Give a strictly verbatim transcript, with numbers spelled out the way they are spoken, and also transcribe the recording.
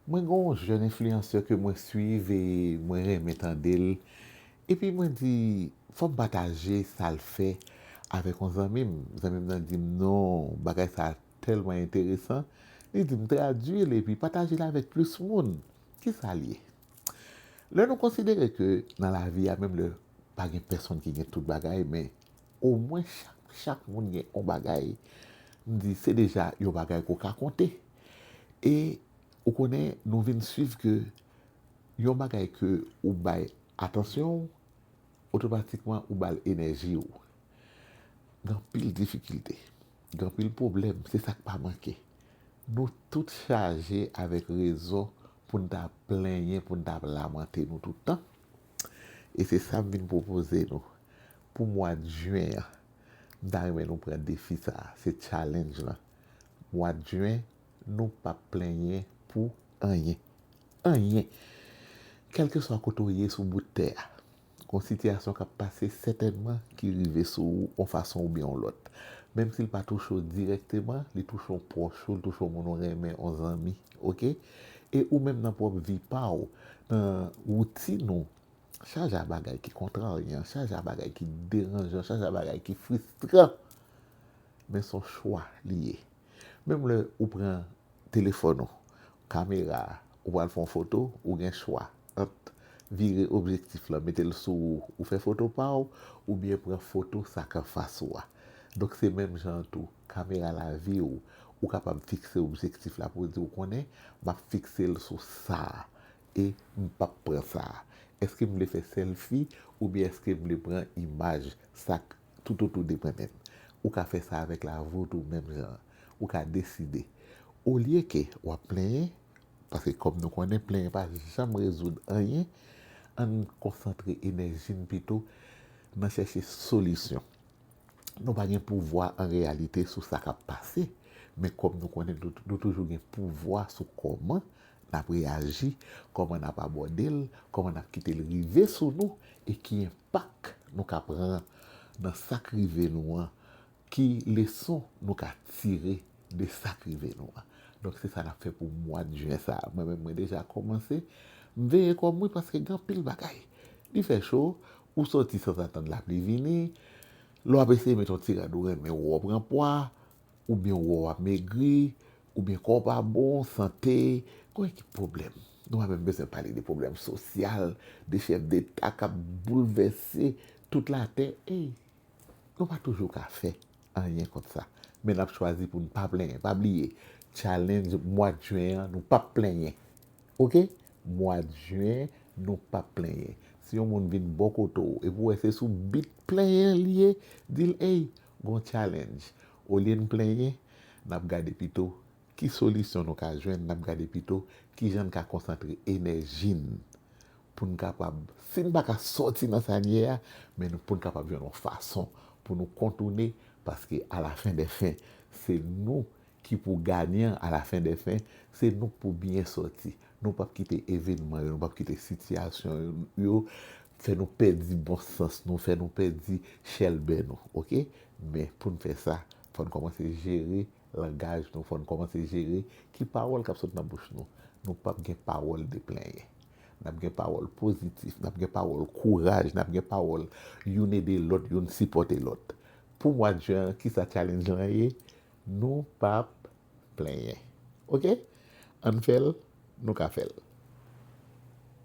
Mwen gen yon jèn enfliyansè ke mwen swiv e mwen renmen tande l. Epi mwen di, fò m pataje sa l fè avèk yon zanmi m. Zanmi m nan di m, non, bagay sa tèlman enteresan. Li di m, tradui l epi pataje l avèk plis moun. Ki sa l ye? Lè nou konsidere ke nan lavi a, menm lè pa gen pèsonn ki gen tout bagay, men omwen chak, chak moun gen yon bagay, m di se deja yon bagay ke w ka konte. E ou konnen, nou vin swiv ke yon bagay ke ou bay atansyon w, otomatikman ou ba l enèji w. Gen anpil difikilte, gen anpil pwoblèm, se sa k pa manke. Nou tout chaje avèk rezon pou n ta plenyen, pou n ta lamante nou tout tan. E se sa m vin pwopoze nou. Pou mwa jen an, m ta renmen nou pran defi sa a, se challenge lan. Mwa jen, nou p ap plenyen pou anyen. Anyen. Kèlkeswa kote w ye sou bout tè a, gon sitiyasyon k ap pase sètènman ki rive sou ou yon fason oubyen yon lòt. Menm si l pa touche w dirèkteman, li touche yon pwòch ou, li touche yon moun ou renmen, yon zanmi, oke? E ou menm nan pwòp vi pa w, nan woutin ou, chaje a bagay ki kontraryan, chaje a bagay ki deranjan, chaje a bagay ki fristran. Men se yon chwa li ye. Menm lè ou pran telefòn ou, kamera, ou pral fè yon foto, ou gen chwa ant vire objektif lan, mete l sou ou, ou fè foto pa w, oubyen pran foto sa k anfas ou a. Donk, se menm jan an tou, kamera lavi w, ou kapab fikse objektif la pou w di, ou konnen, m ap fikse l sou sa a, e m p ap pran sa a. Èske m vle fè sèlfi, oubyen èske m vle pran imaj sa k toutotou de mwen menm? Ou ka fè sa avèk lavi w tou, menm jan an. Ou ka deside. Olye ke w ap plenyen, paske kòm nou konnen, plenyen pa janm rezoud anyen, ann konsantre enèji n pito nan chèche solisyon. Nou pa gen pouvwa an reyalite sou sa k ap pase, men kòm nou konnen, nou, nou toujou gen pouvwa sou kòman n ap reyaji, kòman n ap abòde l, kòman n ap kite l rive sou nou, e ki enpak nou ka pran nan sa k rive nou an, ki leson nou ka tire de sa k rive nou an. Donk, se sa n ap fè pou mwa jen sa a. Mwen menm, mwen deja kòmanse. M veye kò m, wi, paske gen anpil bagay. Li fè cho, ou soti sanzatann lapli vini, lè w ap eseye met yon ti rad ou renmen, ou pran pwa, oubyen ou ap megri, oubyen kò w pa bon, sante, gon ekip pwoblèm. Nou pa menm bezwen pale de pwoblèm sosyal, de chèf deta k ap boulvèse tout latè. Ey, nou pa toujou ka fè anyen kont sa. Men n ap chwazi pou n pa plenyen. Pa bliye, challenge mwa jen an, nou p ap plenyen. Oke? Mwa jen, nou p ap plenyen. Si yon moun vin bò kote w, epi w wè se sou bit plenyen li ye, di l, ey, gon challenge. Olye n plenyen, n ap gade pito ki solisyon nou ka jwenn, n ap gade pito ki jan n ka konsantre enèji n pou n kapab, si n pa ka sòti nan sa n ye a, men nou, pou n kapab jwenn yon fason pou nou kontounen, paske alafen dè fen, se nou ki pou ganyan, alafen dè fen, se nou k pou byen sòti. Nou p ap kite evènman yo, nou p ap kite sitiyasyon yo fè nou pèdi bon sans nou, fè nou pèdi chèlbè nou, oke? Men pou n fè sa, fò n kòmanse jere langaj nou, fò n kòmanse jere ki pawòl k ap sot nan bouch nou. Nou p ap gen pawòl de plenyen. N ap gen pawòl pozitif, n ap gen pawòl kouraj, n ap gen pawòl youn ede lòt, youn sipòte lòt. Pou mwa jen an, kisa challenge lan ye? Nou p ap plenyen. Oke? Ann fè l, nou ka fè l.